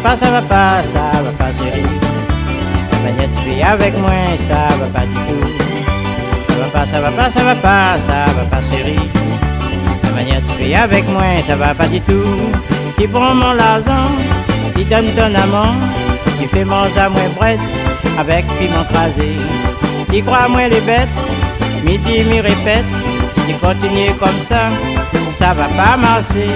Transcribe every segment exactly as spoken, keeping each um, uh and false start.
Pa, sa va pa, sa va pa, séri. La manièr ti fé avèk moin, sa va pa ditou. Sa va pa, sa va pa, sa va pa, sa va pa, séri. La manièr ti fé avèk moin, sa va pa ditou. Ti pran mon larzan, ti donn ton aman, ti fé manz amoin brèd avèk piman krazé. Ti kroi amoin lé bèt, mi di mi répèt, si ti kontinié konmsa, sa va pa marsé.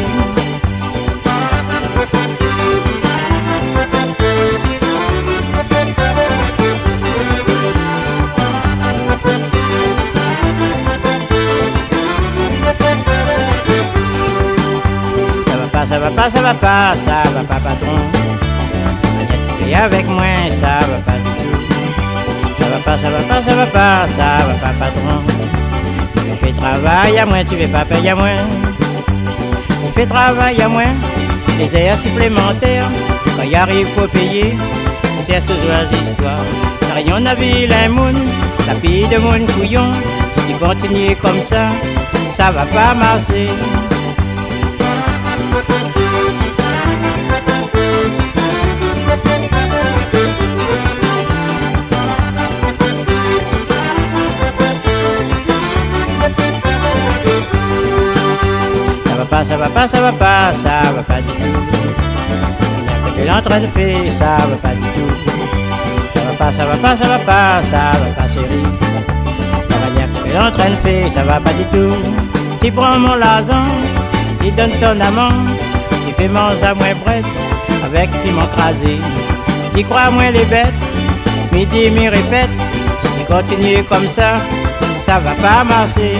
Sa va pa, sa va pa, sa va pa, sa va pa, patron. La manièr ti fé avèk moin, sa va pa ditou. Sa va pa, sa va pa, sa va pa, sa va pa, patron. Ti fé travay amoin, ti fé pa péy amoin. Ti fé travay amoin, lé zèr siplémantèr. Kan i ariv pou péyé, i shèrsh touzour zistoir. Larion na vilin moun, na pi de moun kouyon. Si ti kontinié konmsa, sa va pa marsé. Sa va pa, sa va pa, sa va pa, sa va pa ditou. Manièr ke lé antrin fé, sa va pa ditou. Sa va pa, sa va pa, sa va pa, sa va pa, séri. La manièr ke lé antrin fé, sa va pa ditou. Ti pran mon larzan, ti donn ton aman, ti fé manz amoin brèd avèk piman krazé. Ti kroi amoin lé bèt, mi di mi répèt, si ti kontinié konmsa, sa va pa marsé.